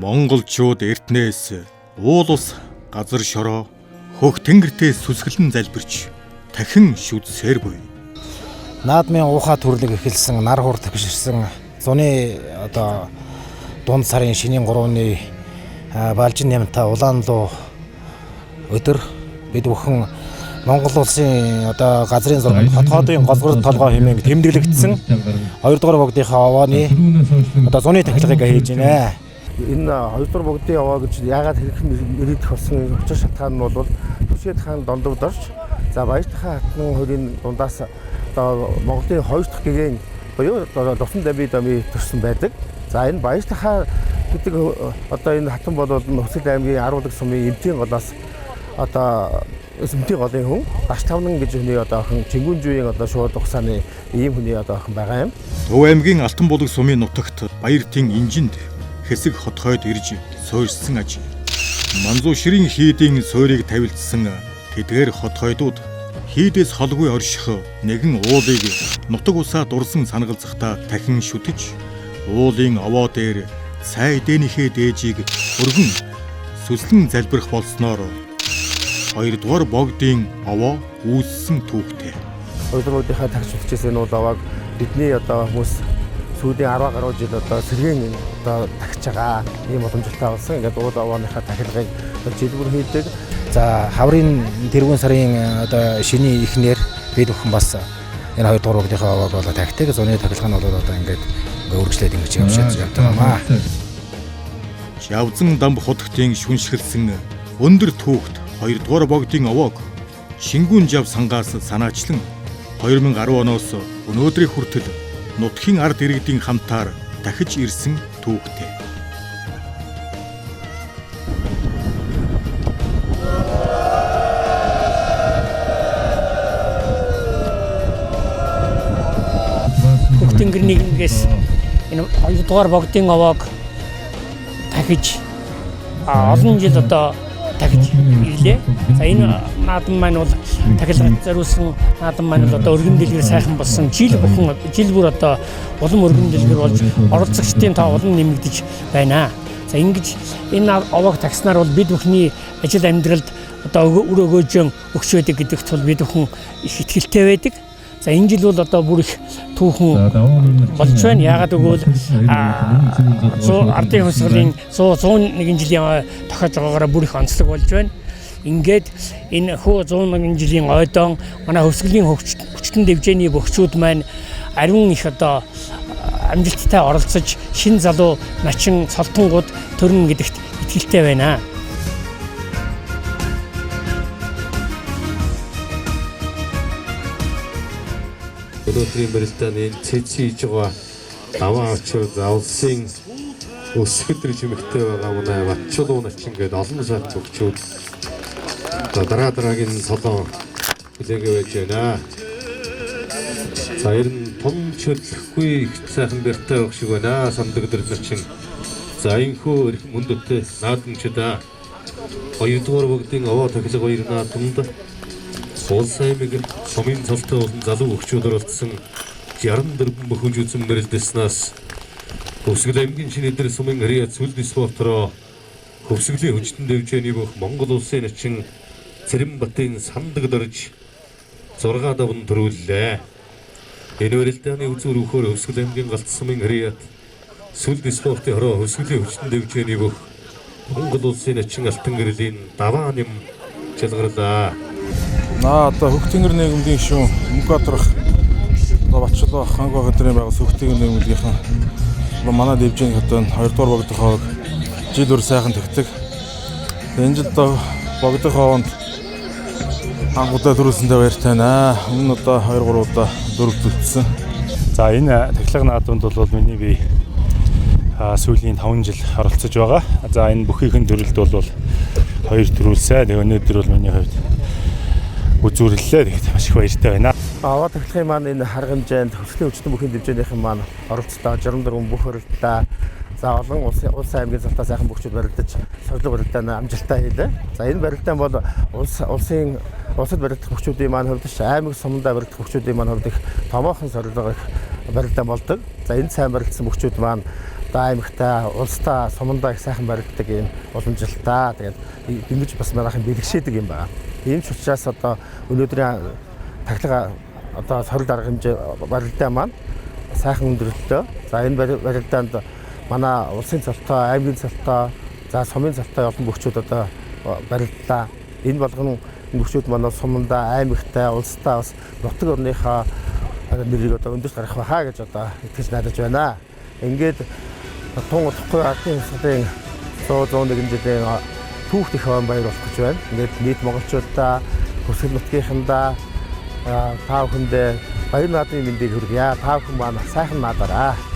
Монголчууд эртнээс уул ус газар шороо хөх тэнгэртээ сүсгэлэн залбирч дахин шүдсээр буй. Наадмын уухаа төрлөг эхэлсэн, нар хур тэгшэрсэн зуны одоо дунд сарын шинийн 3-ны балжин нямта улаан луу өдөр бид бүхэн Монгол улсын одоо газрын зураг хотхоодын голгор толгой хэмээн тэмдэглэгдсэн 2 дугаар богдынхаа овооны одоо зуны тахилгыг хийж байна. Энэ 2 дугаар богдын овоо гэж яагаад хэрхэн нэрийдэх болсон учир шалтгаан нь бол Түшээд хаан дондогд орж за Баяртахаа хатны хоёрын дундаас одоо Монголын 2 дахь гэгээн буюу Лусан дамби дами төрсэн байдаг. За энэ Баяртахаа гэдэг одоо энэ хатан бол Хөсгөл аймгийн Аруулаг сумын Эмтийн голоос одоо Эмтийн голын хүн Даш Тавнан гэж хүний одоо охин Чингүнжүйн одоо шууд ухсааны ийм хүний одоо охин байгаа юм. Төв аймгийн Алтан булаг сумын нутагт Баяртын инжинд хэсэг хотхойд ирж суурьсан аж. Манзуу ширийн хийдийн суурийг тавилдсан тэдгээр хотхойдууд хийдээс холгүй орших нэгэн уулыг нутаг усаа дурсан сангалзахдаа дахин шүтэж уулын овоо дээр цай дээнийхээ дээжийг өргөн сүслэн залбирх болсноор 2 дугаар богдын овоо үүссэн түүхтэй. 2 дугаар богдынхаа тагч үтчээсээ энэ уул овоог бидний одоо хүмүүс сүүлийн 10 гаруй жил одоо сэргээн одоо тагч байгаа ийм боломжтой болсон. Ингээд уул овооныхаа тахилгыг жил бүр хийдэг. За хаврын тэргүүн сарын одоо шинийн эхнэр бид бүхэн бас энэ 2 дугаар богдынхаа овоог бол тагтдаг. Зуны тахилга нь бол одоо ингээд үргэлжлээд ингэж явж явдаг юм аа. Жавзан дамб хутагтын шүншгэлсэн өндөр түүхт 2 дугаар богдын овоог Шингүүн жав сангаас санаачлан 2010 оноос өнөөдрийн хүртэл нутгийн ард иргэдийн хамтаар дахиж ирсэн түүхтэй. Хөх тэнгэр нийгэмгээс энэ 2 дугаар богдын овоог дахиж олон жил одоо дахиж ирлээ. За энэ наадам маань бол тахилгад зориулсан наадам маань бол одоо өргөн дэлгэр сайхан болсон. Жил бүхэн жил бүр одоо улам өргөн дэлгэр болж оролцогчдын тоо улам нэмэгдэж байна. За ингэж энэ овоог тагснаар бол бид бүхний ажил амьдралд одоо үр өгөөжөн өгч байдаг гэдэгт бол бид бүхэн их итгэлтэй байдаг. За энэ жил бол одоо бүр их түүхэн болж байна. Яагаад гэвэл ардын хувьсгалын 100 101 жилийн тохиож байгаагаараа бүр их онцлог болж байна. Ингээд энэ хөө 101 жилийн ойдон манай хувьсгалын хүчтэн дэвжээний бөхчүүд маань ариун их одоо амжилттай оролцож шин залуу начин цолтонгууд төрнө гэдэгт итгэлтэй байна. Өнөөдрийн барилдааны цэцэн хийж байгаа даваа очир за улсын өсгөдөр чимэгтэй байгаа манай Батчулуу начин гээд олон сайхан бөхчүүд за дараа дараагийн солон хүлээгээ байж байна. За ер нь том чөлөхгүй их сайхан бэртэй байх шиг байна. Сандаг начин. За энэхүү эрхэм хүндэттэй наадамчдаа 2 дугаар богдын овоо тахилга баяр наадамд Улс аймаг сумын цолтой болон залуу өгчүүд оролцсон 64 бөхөж үзэн мэрэлдэснээс Хөвсгөл аймгийн шинэ эдэр сумын Риа цүлд спортороо Хөвсгөлийн хүчтэн дэвжээний бүх Монгол улсын начин Цэрэмбатын сандаг дорж 6 давн төрүүллээ. Энэ барилдааны үзүүр өхөр Хөвсгөл аймгийн галт сумын Риат сүлд спортын хороо Хөвсгөлийн хүчтэн дэвжээний бүх Монгол улсын начин алтан гэрлийн даваа нэм чалгарлаа. Наа одоо Хөх тэнгэр нийгэмлэгийн шүүн Мөнхбаатарх одоо Батчулуу ханга газрын байгуулсан Хөх тэнгэр нийгэмлэгийнхэн одоо манай дэвжээний одоо 2 дугаар богдох овоог жил бүр сайхан тэгдэг. Энэ жил одоо богдох овоонд анх удаа төрүүлсэндээ баяртай байна. Өмнө нь одоо 2 3 удаа дөрөвдөлдсөн. За энэ тахилга наадамд бол миний бие сүүлийн 5 жил оролцож байгаа. За энэ бүхийнхэн төрөлд бол 2 төрүүлсэн. Тэгээ өнөөдөр бол миний хувьд үзүүрлээ. Тэгээд маш их баяртай байна. Овоо тахилгын маань энэ харга хэмжээнд Хөвсгөлийн хүчтэн бүхийн дэвжээнийхэн маань оролцлоо. 64 бүх барилдаа. За олон улс аймгийн цалтаа сайхан бөхчүүд барилдаж сорилго барилдааны амжилттай хийлээ. За энэ барилдаан бол улс улсын улсад барилдах бөхчүүдийн маань хувьд ш аймаг сумдаа барилдах бөхчүүдийн маань хувьд их томоохон сорилго их барилдаан болдог. За энэ сайн барилдсан бөхчүүд маань Одоо аймагтай, улстай, сумандаа их сайхан барилддаг юм уламжлалтай. Тэгээд дэмжиж бас манайхан бэлгшээдэг юм байна. Ийм ч учраас одоо өнөөдрийн тахилга одоо сорил арга хэмжээ барилдаа маань сайхан өндөрлөлтөө. За энэ барилдаанд манай улсын цолтой, аймгийн цолтой, за сумын цолтой олон бөхчүүд одоо барилдлаа. Энэ болгон бөхчүүд манай сумандаа, аймагтай, улстай бас нутаг орныхоо нэрийг одоо өндөрт гаргах байхаа гэж одоо итгэж найдаж байна. Ингээд тун удахгүй ардын хувьсгалын 100 101 жилийн түүхт их он баяр болох гэж байна. Ингээд нийт монголчуудаа, хөсгөл нутгийнхандаа та бүхэндээ баяр наадмын мэндийг хүргье. Та бүхэн маань сайхан наадаарай.